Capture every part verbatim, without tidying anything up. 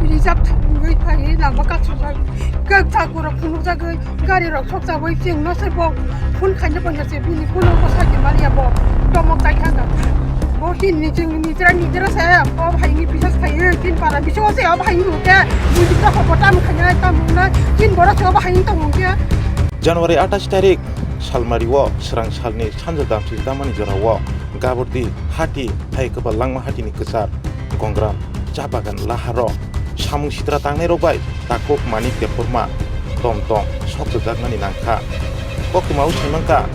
Reserve thangwi phai lama kaksajak, kak chakurok phunukjagwi, garirok sokjagwi chwngno se bo phone khaina paina se bini phone bo sakhe maliya bo tomok chai thangkha. Bo tin ni chwng nijra nijra se o bhai ni bisas khaio, tin para bisingo se o bhai ni hwnkhe buji ta hobo tam khaina tam hwnna tin bora se o bhai ni tong hwnkhe. January atais tarik salmari o swrang salni sanja damsi tamani jora o Gabordi hati hai kwbal langma hatini kwchar Gongram cha bagan laharo samung sitra tangnairok bai takhuk Manik Debbarma tom tom sokchwjaknani nangkha. Koktwmao saimankha,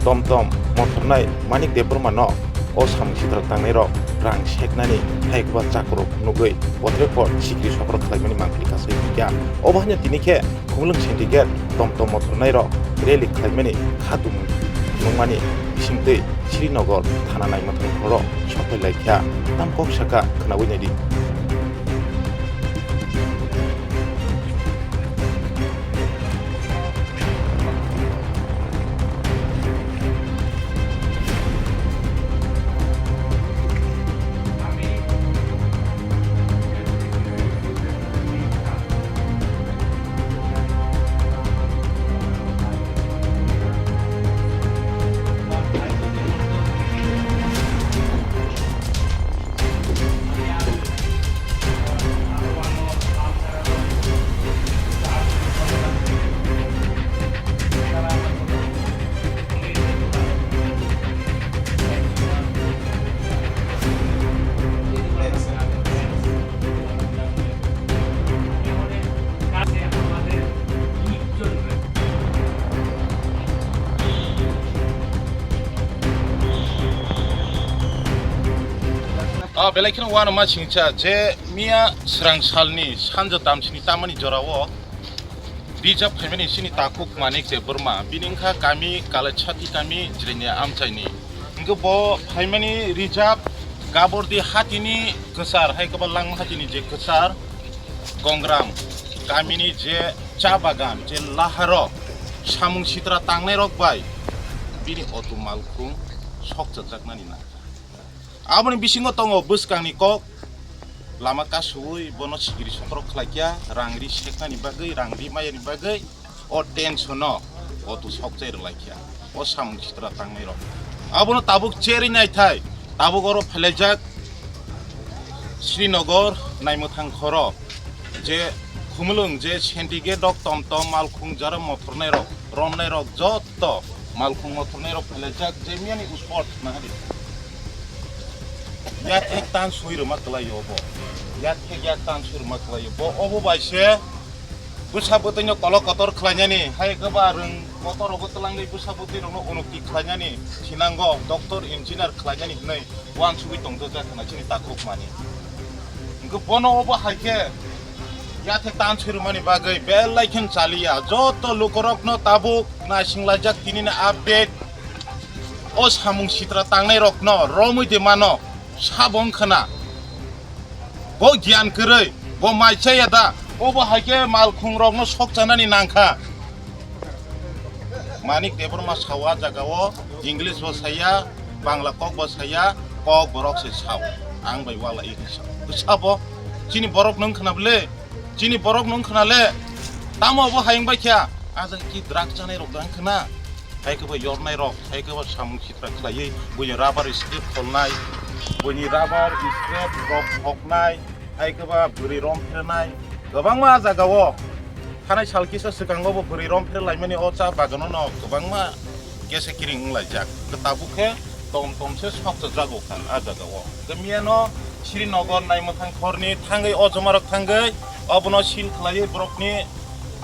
tom tom mothornai Manik Debbarmano o samung sitra tangnairok rang seknani hai kwbal chakurok nugwi potre pot sikri sokrok khlaimani mangpili kasai phikya. Obo haino tini khe Khumulwng Syndicate tom tom mothornairok rally khlaimani kha tumung nungmani bisingtwi Srinagar thana naimwthang khoro sopai laikha. Tam kok sakha khwnawi naidi. Ah, belai kheno uanama singcha je miya swrang salni sanja damsini tamani jorao reserve phaimani sini takhuk Manik Debbarma, bini wngkha kami Kalachati kami Jirania amchaini. Hingke bo phaimani reserve Gabordi hatini kwchar, hai kwbal langma hatini je kwchar Gongram kamini je cha bagan, je laharo samung sitra tangnairok bai bini otu malkhung sokchajaknani nangkha. Aboni bisingo tongo bwskangni kok, lama kasui bono sikiri sokrok khlaikya, rang ri seknani bagwi, rang ri mayani bagwi, o tension-o otu sokchai rwlaikya, o samung sitra tangnairok. Abono tabuk cherwi naithai, tabuk oro phailaijak Srinagar naimwthang khoro, je Khumulwng, je Syndicate rok tom tom malkhung jara mothornairok, romnairok jotto malkhung mothornairok phailaijak, je miyani uspot nahari. Yathek tan sui rwma kwlaio bo. Yathek yak tan sui rwma kwlaio bo. Obo bai se bwsa bwtwino kolok kotor khlainani, hai kwba rwng kotor rogo twlangwi bwsa bwtwi rokno unukti khlainani, thinango doctor engineer khlainani hwnwi uansugwi tongjakha na chini takhuk mani. Hwnkhe bono obo hai khe yathek tan sui rwmani bagwi belai khe chaliya. Joto lukurokno tabuk naisinglaijak tinini update. O samung sitra tangnairokno romwi de mano, sabo wngkhana. Bo giyan kwrwi, bo mai chaya da, obo hai khe malkhungrokno sokchanani nangkha. Manik Debbarma sao a jagao, English bo saya, Bangla kok bo saya, kok borok se sao. Ang bai wala ini sao. Bwsa bo, chini borok nwng khna bwle, chini borok nwng khna le, tamo bo hayung bai kha, a jaga ki drug chanai rok dang khna, hai khe bo yornai rok, hai khe bo samung sitra khlaiwi, buini rubber strip kholnai, buini rubber strip rok khoknai, hai khe ba bwrwi rom phirnai, kwbangma a jagao. Thanai sal kisa swkango bo bwrwi rom phir laimani o cha bagano no kwbangma kesa kiring wng laijak. Tabuk khe tom tom se sokcha jago kha a jagao. Khe miyano Srinagar naimwthang khorni thangwi o jomarok thangwi obono seal khlaiwi borokni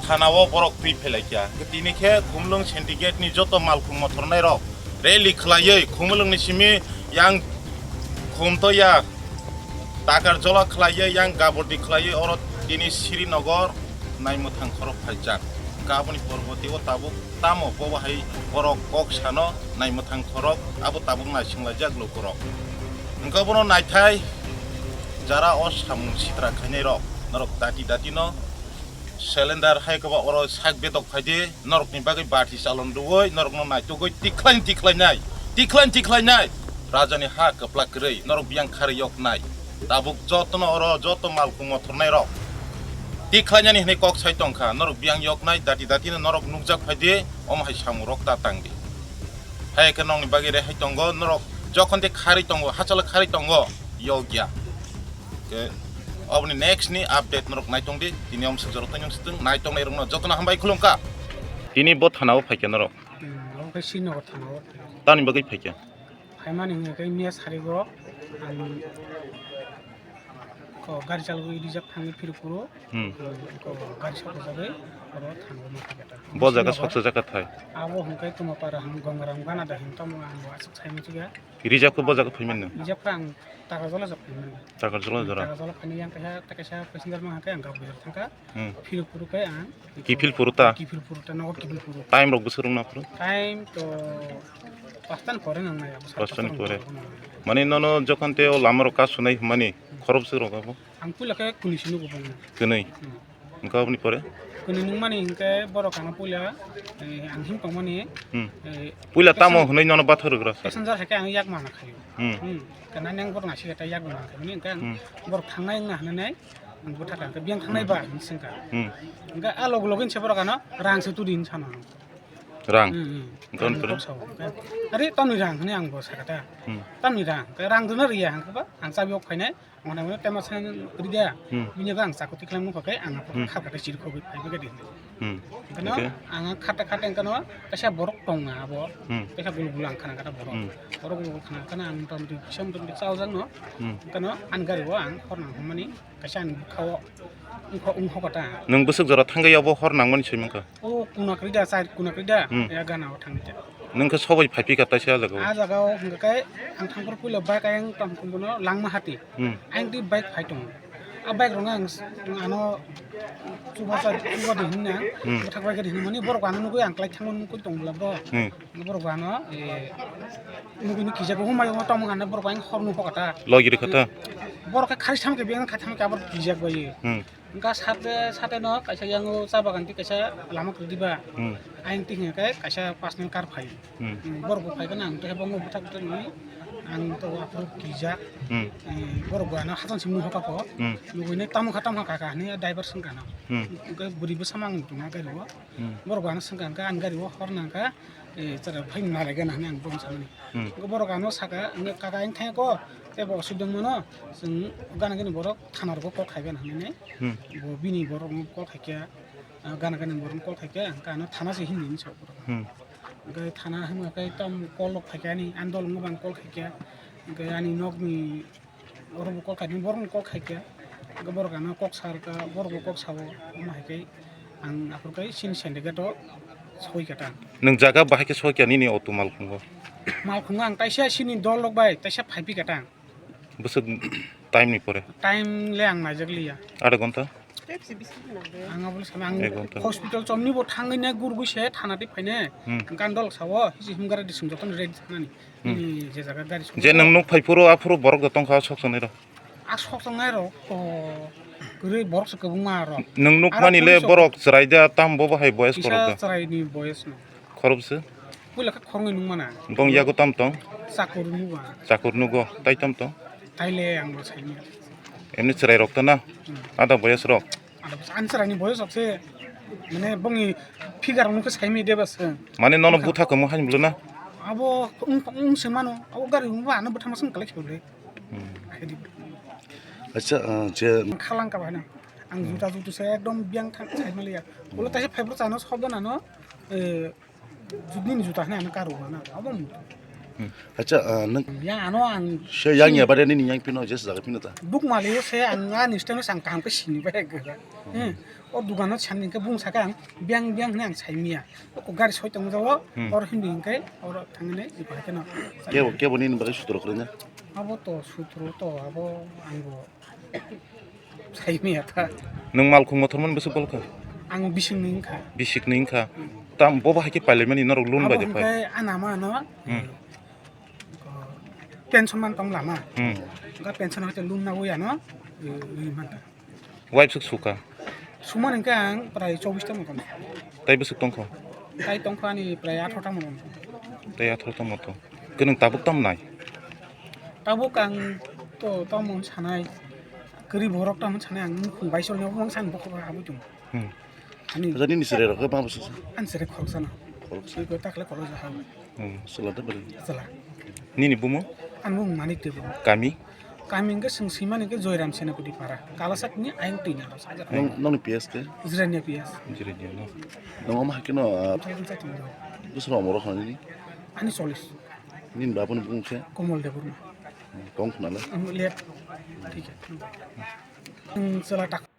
thanao borok twi phelaikha. Khe tini khe Khumulwng Syndicate ni joto malkhung mothornairok rally khlaiwi Khumulwngni simi yang Khumtoya Takarjola khlaiwi yang Gabordi khlaiwi oro tini Srinagar naimwthang khorok phaijak. Aboni porborti o tabuk tamo bobo hai borok kok sano naimwthang khorok abo tabuk naisinglaijak lukurok. Hwnkhe bono naithai jara o samung sitra khainairok norok dati dati no cylinder hai kwba oro sak bedok phaidi norokni bagwi bathi chalon rwui norokno naitugwi tikhlaini tikhlainai tikhlaini tikhlainai rajani ha kwplak kwrwi norok biyang kharwi yoknai. Tabuk jotono oro joto malkhung mothornai rok tik khlainani hinwi kok sai tongkha, norok biyang yoknai dati dati no norok nukjak phaidi, omo hai samung rok ta tangdi. Hai khe nokni bagwi rehai tongo, norok jokhon de kharwi tongo, hachalo kharwi tongo, yokya. Ke oboni next ni update norok naitongdi, tini om sujaro tongmung sitwng, naitongnai rokno jotono hambai khulumkha. Tini bo thana o phaikha norok? Hmm, omo khe Srinagar thana o. Tamni bagwi phaikha? Phaimani hwnwi khe miya sarigo ang ko gari chalogwi rijak thangwi phirukphuru. Hmm. Ko gari sokjagwi oro thango ma khe ta. Bo jaga Srinagar. Soksa jaga thai. Abo hwnkhe Tumapara hwn Gongaram Ganada hwn tamo ang bo aswk sai muchukya. Rijak khe bo jaga phaimani? Rijak khe ang Takarjala jak phaimani. Takarjala jora. Takarjala phaini yang kaisa, kaisa passenger mang khe ang Gabujak thangkha. Hmm. Phirukphuru khe ang Kiphilphuru ta? Kiphilphuru ta, nogo Kiphilphuru. Time rok bwswk rwngna phuru? Time to pastan pore nangnai, abo sat pastan pore. Mane nono jokhon tei o lama rok kasunai hwnmani, hmm, khorok bwswk rok abo? Ang puila khe kwnwi se nugo bangma. Kwnwi? Hmm. Hwnkhe aboni pore? Kwnwi nungmani hwnkhe borok ano puila, eh, ang him tongmani, hmm, eh, puila tamo passenger hwnwi nono bathar rwgra sa? Passenger hai khe ang yak mana khaio. Hmm. Hmm. Kana neng borok naisika tei yak mana khaimani hwnkhe ang, hmm, borok thangnai wngna hwnwi nai. Ang bwthak kha, biyang thangnai ba, hmm, hinwi swngkha. Hmm. Hwnkhe a logi logi hinse borok ano rang se turi hinwi sano. Rang? Hmm, hmm. Hwnkhe ani kok sao. Hwnkhe, "Are, tamni rang?" hinwi ang bo sakha ta. Hmm. "Tamni rang?" Hwnkhe, "Rang rwna rwya," hwnkhe ba, "Ang chabi o phainai, hwnwi mano tema san rida." Hmm. Bini ba ang chakoti khlai mukha khe, ang, hmm, khapkha tei chiri khogwi phai bagwi di. Hmm. Hwnkhe no, okay, ang khata khata hwnkhe no, kaisa borok tong na abo. Hmm. Kaisa gulu gulu ang khana kata borok. Hmm. Borok gulu gulu khana kata ang motamoti kisa motamoti chaljak no. Hmm. Hwnkhe no, ani gari o ang hor nang hwnmani. Kaisa ani bwkha o wngkha, wngkha kata. Nwng bwswk jora thangwi abo hor nangmani swi mankha? O kuna kwrwi da, chai kuna kwrwi da, hmm, ya gana o thangwi da. Nwng khe sobai phai phika taisa ah jaga o? Ah jaga o hwnkha khe ang thangphuru puila bike ayang tong tong bono langma hati. Hmm. Ayang twi bike phai tongo. Ah bike rok ang s-, ano chubacha, chuba di hinna, hmm, bwthak bai khe di hinmani borok ano nugwi ang klai thangmani nugwi tong bwla bro. Hmm. Borok ano, eh, nugwi ni kijak o humai o tongmung hana borok ang hor nukho kata. Logi rikha ta? Borok khe khari samkhe biyang kha thamkhe abo kijak bai. Hmm. Hwnkha sate, sate no kaisa yang o cha bagan twi kaisa lama kwrwi ba. Hmm. Ayang twi hwnkhe kaisa personal car phai. Hmm. Hmm, borok bo phai khe nang tei bo bwthak bwthak nwi ang to aphuru kijak. Hmm. Eh, borok bo ano hachal simi nukho kha pho. Hmm. Nugwi nai tamo kha tamo kha kha hinwi driver swngkha no. Hmm. Hwnkhe bwrwi bwsa mang tongna gari o. Hmm. Borok bo ano swngkha hwnkhe ang gari o hor nangkha. Eh, chwra phai nalaigana hinwi ang bono sanani. Hmm. Borok ano saka, "Kaka, ang thangya ko, tei bo osubidha wngmano, chwng gana gini borok thana rogo call khaiben," hinwi. Hmm. Bo bini borok no call khaikha, ah, gana gini borok no call khaikha, ang kha ano thana se himdi hinwi sa borok. Hmm. Hwnkhe thana hwnba khe tam call rok khaikha ani, ani dol wngba ang call khaikha, hwnkhe ani nokni Borok bo kok khai, borok ni kok khai khe, borok ano kok sa rwkha, borok bo kok sao, omo hai khe ang aphuru khe chini syndicate o soi kha ta. Nwng jaga bahai khe soi kha nini auto malkhungo? Malkhungo ang taisa chini dol rok bai taisa phai phi kha ta. Bwswk time ni pore? Time le ang naijak liya. Adha ghonta? Ang abo le sana, ang ek ghonta. Hospital chomni bo thangwi nai gurgwi se thana twi phainai. Hmm. Hwnkhe ang dol sao, hisi himgara di swngjak tong ready sanani. Hmm. Nini je jaga gari sokjak. Je nwng nuk phai phuru, aphuru borok da tongkha, sok songnai rok? A sok songnai rok to kwrwi borok se kwbangma rok. Nwng nuk mani le borok chwrai da, tam bo bahai boyes korok da? Kisa chwrai ni boyes no. Khorok bwswk? Puila khe khoroknwi nuk mana. Bong yago tam tong? Chakur nugo. Chakur nugo, tai tam tong? Tai le ang bo sai manya. Emni chwrai rok to na? Hmm. Ada boyes rok? Ada bwsa, ani chwraini boyes rok se, mane bongni figure rok nukhe saimanya de bwsa. Mane nono bwtha kwmwk haino bwlwi na? Abo wng, wng se mano, abo gari wngma ano bwtha masung kalai se bwlwi. Hmm. Ahidi. Acha, ah, je khalang ka bahana. Ang juta jutu se ekdom biyang thang sai maliya. Ulo taisa phaibrok chano sob dana no, eh, Jut-, nini juta hinwi ano karo na, abo mutu. Hmm. Acha, ah, nwng yang ano ang se yang ya bare nini yang pino jes jaga pino ta. Duk mali se ang ani style sang kaham khe sini bai gora. Hmm. O dukano sani khe bung saka ang biang biang hinwi ang sai manya. O gari soi tong jago, hmm, or hindi hingke or thangni ipa khe no. Kebo, kebo nini bagwi sutro khwlai na? Abo to sutro to abo ang bo Sai manya ta. Nwng malkhung mothormani bwswk gol kha? Ang bising ni wngkha. Bisik ni wngkha. Hmm. Tam bo bahai khe pailaimani norok loan bai de pai? Abo hwnkhe ana ma no, hmm, pension man tong lama. Hmm. Ga pension hoite loan na wi ano, wi man ta. Wife swk suka? Sumani hwnkhe ang prai chobbish ta motom. Tai bwswk tongkho? Tai tongkho ani prai atharo ta motom. Tai atharo ta motom. Khe nwng tabuk tam nai? Tabuk ang To tamo sanai, kwrwi borok tamo sanai ang nukhung bai solni obo mang sani bokhok habwi tongo. Hmm. Ani Acha nini chwrai rok khe ma bwswk se? Ani chwrai khoroksa no. Khoroksa. Twi ko takle khoroksa ha. Hmm. Chwla de bwrwi. Chwla. Nini bumo? Ani bumo Manik Debbarma. Kami? Kami hwnkhe chwng swimani hwnkhe Joyram Senapati para. Kalasat ni ayang twi ni aro sajak. Nong, nongni P S khe? Jirania P S. Jirania no. Nong omo hakhe no, ah, Jirania P S. Bwswk rok omorok kha nini? Ani cholis. Nini bapuni bung khe? Komol Debbarma. Tong khna le? Ang late. Thik hai. Ang chwla tak.